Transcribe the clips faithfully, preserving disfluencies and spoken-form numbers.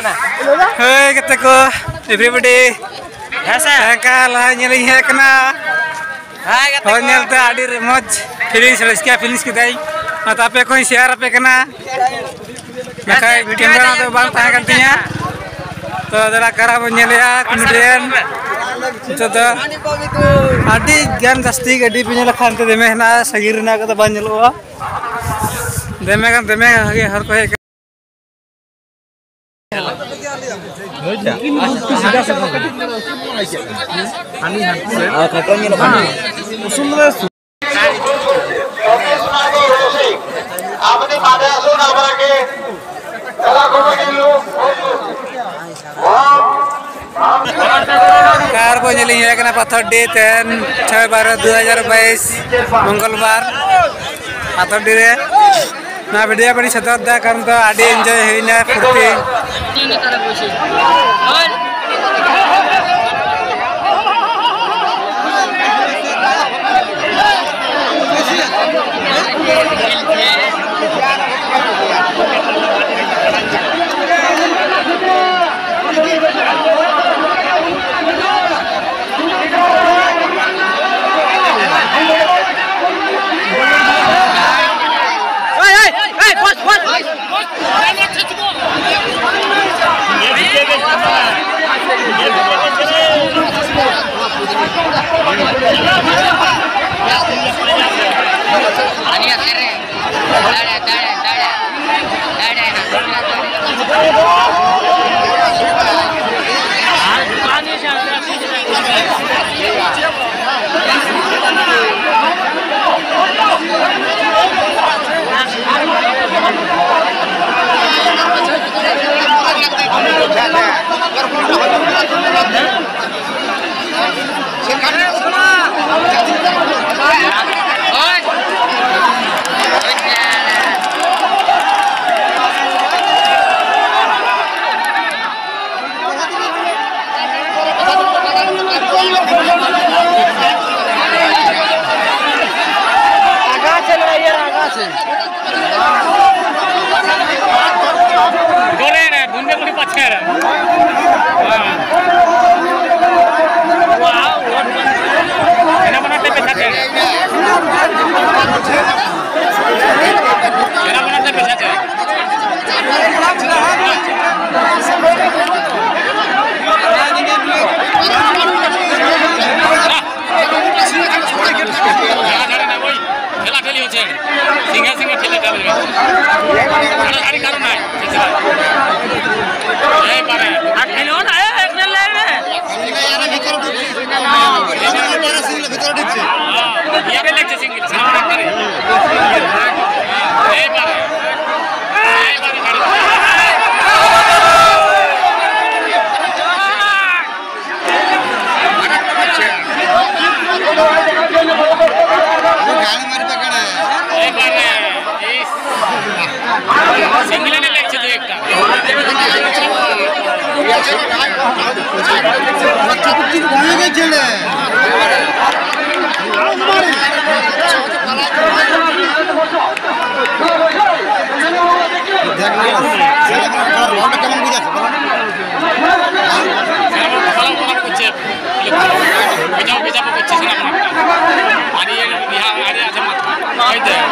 ᱦᱳᱭ ᱜᱟᱛᱮ ᱠᱚ, everybody, ᱦᱮᱸ ᱥᱮ? ᱮᱱᱠᱟ ᱞᱟᱦᱟ ᱧᱮᱞ ᱤᱧ ᱦᱮᱡ ᱠᱟᱱᱟ᱾ ᱦᱳᱭ ᱜᱟᱛᱮ ᱦᱳᱭ, ᱠᱚ᱾ ᱧᱮᱞᱛᱮ ᱟᱹᱰᱤ ᱢᱚᱡᱽ feelings, ᱨᱟᱹᱥᱠᱟᱹ feelings ᱠᱮᱫᱟᱹᱧ᱾ ᱚᱱᱟᱛᱮ ᱟᱯᱮ ᱠᱚᱧ share ᱟᱯᱮ ᱠᱟᱱᱟ᱾ ᱵᱟᱠᱷᱟᱡ camera ᱫᱚ ᱵᱟᱝ ᱛᱟᱦᱮᱸ ᱠᱟᱱ ᱛᱤᱧᱟᱹ᱾ ᱛᱚ ᱫᱟᱫᱟ ᱠᱟᱨᱟ ᱵᱚᱱ ᱧᱮᱞᱮᱜᱼᱟ, comedian᱾ ᱱᱤᱛᱚᱜ ᱫᱚ ᱟᱹᱰᱤ ᱜᱟᱱ ᱡᱟᱹᱥᱛᱤ ᱜᱟᱹᱰᱤ ᱯᱮ ᱧᱮᱞ ᱞᱮᱠᱷᱟᱱ ᱛᱮ ᱫᱮᱢᱮ ᱦᱮᱱᱟᱜᱼᱟ, ᱥᱟᱺᱜᱤᱧ ᱨᱮᱱᱟᱜ ᱠᱚᱫᱚ ᱵᱟᱝ ᱧᱮᱞᱚᱜᱼᱟ᱾ ᱫᱮᱢᱮ ᱜᱟᱱ ᱫᱮᱢᱮ ᱦᱚᱲ ᱠᱚ ᱦᱮᱡ ᱠᱟᱱᱟ᱾ ᱟᱨ ᱯᱷᱳᱴᱳ ᱧᱮᱞᱚᱜ ᱠᱟᱱᱟ᱾ ᱟᱨ ᱵᱚ ᱧᱮᱞᱤᱧ ᱦᱮᱡ ᱟᱠᱟᱱᱟ ᱯᱟᱛᱷᱚᱨᱰᱤ, ᱛᱮᱦᱮᱧ ᱪᱷᱚᱭ ᱵᱟᱨᱚ ᱫᱩ ᱦᱟᱡᱟᱨ ᱵᱟᱭᱤᱥ, ᱢᱚᱝᱜᱚᱞᱵᱟᱨ, ᱯᱟᱛᱷᱚᱨᱰᱤ ᱨᱮ᱾ ᱱᱚᱣᱟ video ᱵᱟᱹᱧ ᱥᱚᱫᱚᱨ ᱫᱟ, ᱠᱟᱨᱚᱱ ᱫᱚ ᱟᱹᱰᱤ enjoy ᱦᱩᱭᱱᱟ, ᱯᱷᱩᱨᱛᱤ᱾ ঠেলাঠেলি হচ্ছে। সিঙ্গে সিঙ্গে ঠেলাঠেলি হচ্ছে। আরে, আরে, কারণ নাই। এই পারে। আর খেলো না, এ, এ, খেলে রে। ইয়ারে লেগছে সিঙ্গে, সামনে ডাক্তারে। এই পারে। এই পারে, গাড়ি। গান মারবে কেন? এই পারে। এই সিঙ্গেলে লেগছে দু একটা। দেখ না, ছেলেগুলো খেলার ভাবটা কেমন বুঝে আছে, বলো? ছেলেগুলো পালাও পালাও করছে। বেচাও বেচাও করছে ছেলেগুলো। আরে, আরে, আরে আছে মাত্র। ওই দেখ।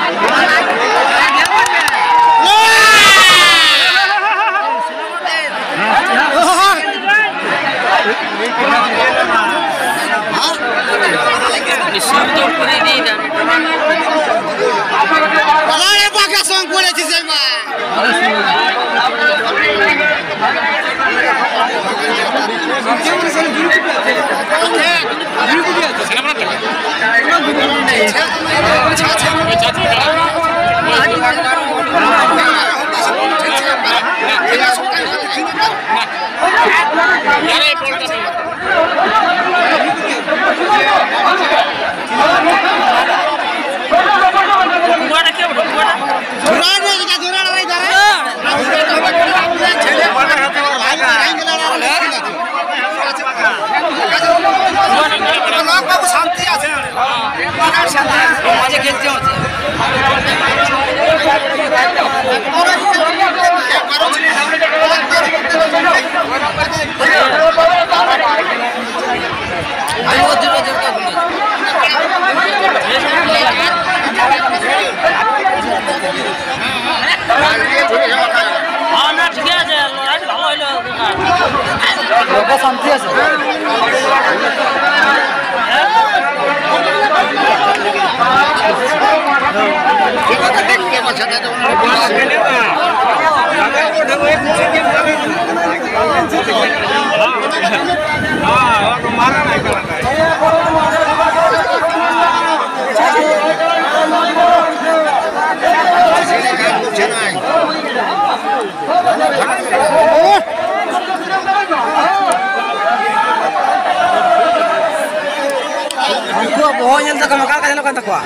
ᱩᱱᱠᱩᱣᱟᱜ ᱵᱚᱦᱚᱜ ᱧᱮᱞ ᱛᱟᱠᱚ ᱱᱚᱝᱠᱟ ᱞᱮᱠᱟ ᱧᱮᱞᱚᱜ ᱠᱟᱱ ᱛᱟᱠᱚᱣᱟ᱾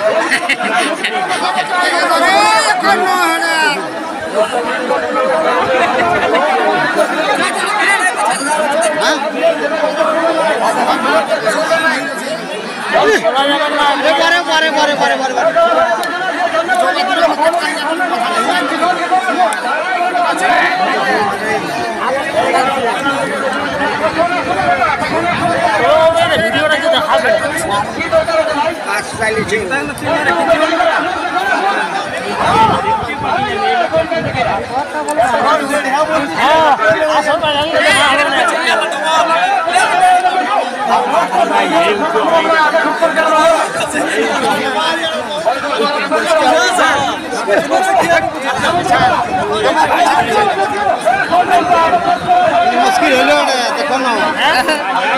মুশকিল হলো রে, দেখো না।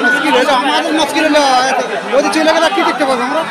মুশকিল হলো, আমাদের মুশকিল হলো। ওই যে চলে গেল, কি দেখতে পাবো আমরা?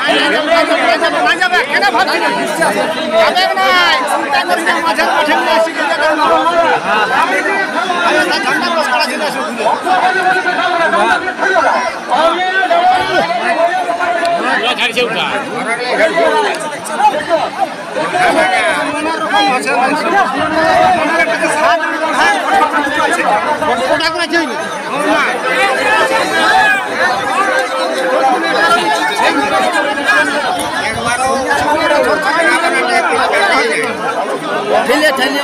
ঠেলে ঠেলে।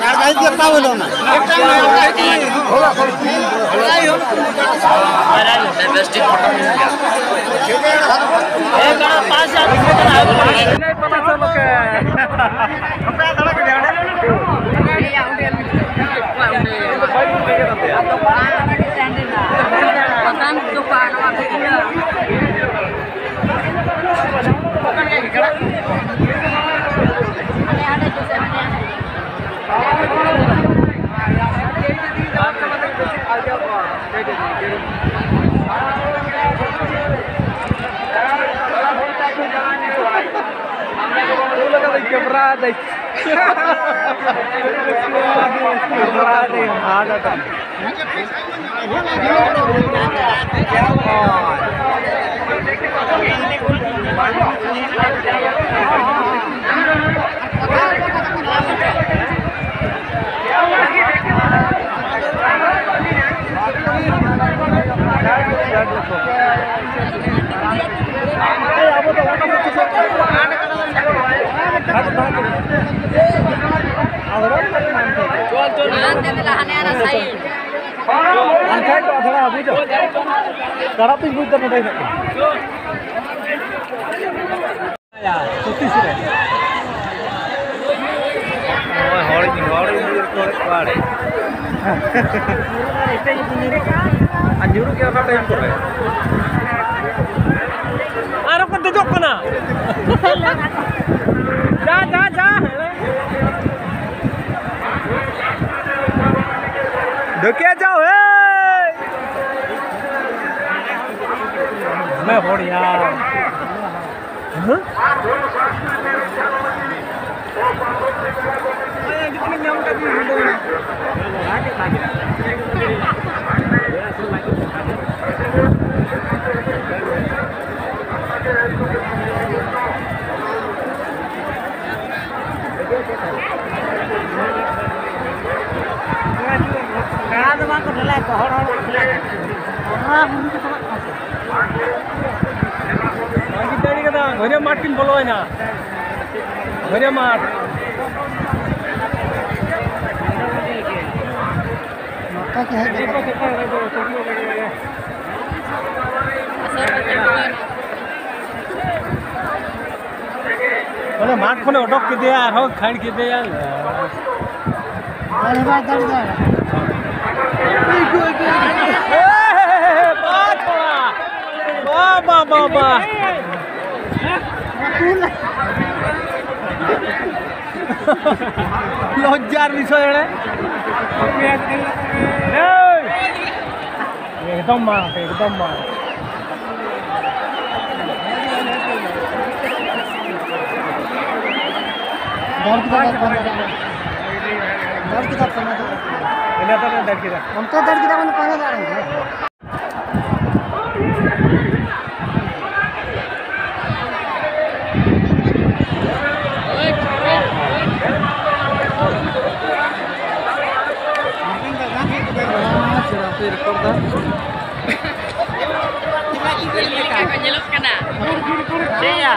আর গাড়ি দিয়ে তাও হলো না। Camera dai. Camera dai. Ada tak? ᱦᱟᱱᱛᱮ ᱫᱮᱞᱟ, ᱦᱟᱱᱮ ᱦᱟᱱᱟ side᱾ ᱵᱟᱝᱠᱷᱟᱱ ᱫᱚ ᱛᱷᱚᱲᱟ ᱵᱩᱡᱷᱟᱹᱣ᱾ ᱠᱟᱨᱟᱯ ᱤᱧ ᱵᱩᱡᱽ ᱫᱟ ᱱᱚᱰᱮ ᱦᱮᱱᱟᱜ ᱠᱚᱣᱟ᱾ ᱥᱚᱛᱤᱥ ᱨᱮ᱾ ᱦᱳᱭ, ᱦᱚᱲ, ᱦᱚᱲ ᱤᱧ ᱧᱮᱞ ᱠᱚᱣᱟ ᱟᱲᱮ᱾ ᱟᱨ ᱧᱩᱨᱩᱜ ᱜᱮᱭᱟ ᱚᱱᱟ time ᱠᱚᱨᱮ᱾ ᱟᱨ ᱠᱚ ᱫᱮᱡᱚᱜ ᱠᱟᱱᱟ᱾ ᱡᱟ, ᱡᱟ, ᱡᱟ᱾ ᱰᱷᱟᱹᱠᱤᱭᱟᱹ ᱡᱟᱣ, ᱦᱮᱭ! ᱫᱚᱢᱮ ᱦᱚᱲ ᱭᱟ᱾ ᱠᱟᱲᱟ ᱫᱚ ᱵᱟᱝ ᱠᱚ ᱴᱷᱮᱞᱟᱭᱮᱫ ᱠᱚᱣᱟ, ᱦᱚᱲ, ᱦᱚᱲ ᱠᱚ ᱴᱷᱮᱞᱟᱭᱮᱫ ᱠᱚᱣᱟ᱾ ᱚᱱᱟ ᱵᱩᱨᱩ ᱠᱚ ᱪᱟᱞᱟᱜ ᱠᱟᱱᱟ ᱥᱮ? ᱵᱟᱝ ᱪᱤᱱᱛᱟᱹ ᱠᱟᱫᱟ, ᱜᱷᱚᱨᱮ ᱢᱟᱴᱷ ᱠᱤᱱ ᱵᱚᱞᱚᱭᱮᱱᱟ᱾ ᱜᱷᱚᱨᱮ ᱢᱟᱴᱷ᱾ ᱱᱚᱝᱠᱟ ᱜᱮ ᱦᱮᱡ ᱞᱮᱠᱷᱟᱱ᱾ ᱢᱟᱱᱮ ᱢᱟᱴᱷ ᱠᱷᱚᱱᱮ ᱚᱰᱚᱠ ᱠᱮᱫᱮᱭᱟ, ᱟᱨᱦᱚᱸ ᱠᱷᱟᱹᱲ ᱠᱮᱫᱮᱭᱟ᱾ ᱟᱨᱮ ᱵᱟᱭ ᱫᱟᱲᱮ ᱫᱟᱲᱮ᱾ ᱵᱟ, ᱵᱟ, ᱵᱟ, ᱵᱟ᱾ ᱞᱚᱡᱡᱟᱨ বিষয় ᱮᱲᱮ᱾ ᱮᱠᱫᱚᱢ ᱢᱟ, ᱮᱠᱫᱚᱢ ᱢᱟ᱾ ᱫᱟᱹᱲ ᱠᱮᱫᱟ, ᱫᱟᱹᱲ ᱠᱮᱫᱟ᱾ ᱫᱟᱹᱲ ᱠᱮᱫᱟ, ᱯᱟᱸᱡᱟ ᱫᱟᱜ ᱨᱮ᱾ ᱤᱱᱟᱹ ᱛᱟᱭᱚᱢ ᱫᱟᱹᱲ ᱠᱮᱫᱟ᱾ ᱚᱱᱛᱮ ᱫᱟᱹᱲ ᱠᱮᱫᱟ, ᱢᱟᱱᱮ ᱯᱟᱸᱡᱟ ᱫᱟᱜ ᱨᱮ᱾ ᱧᱮᱞᱚᱜ ᱠᱟᱱᱟ᱾ ᱪᱮᱫ ᱭᱟ?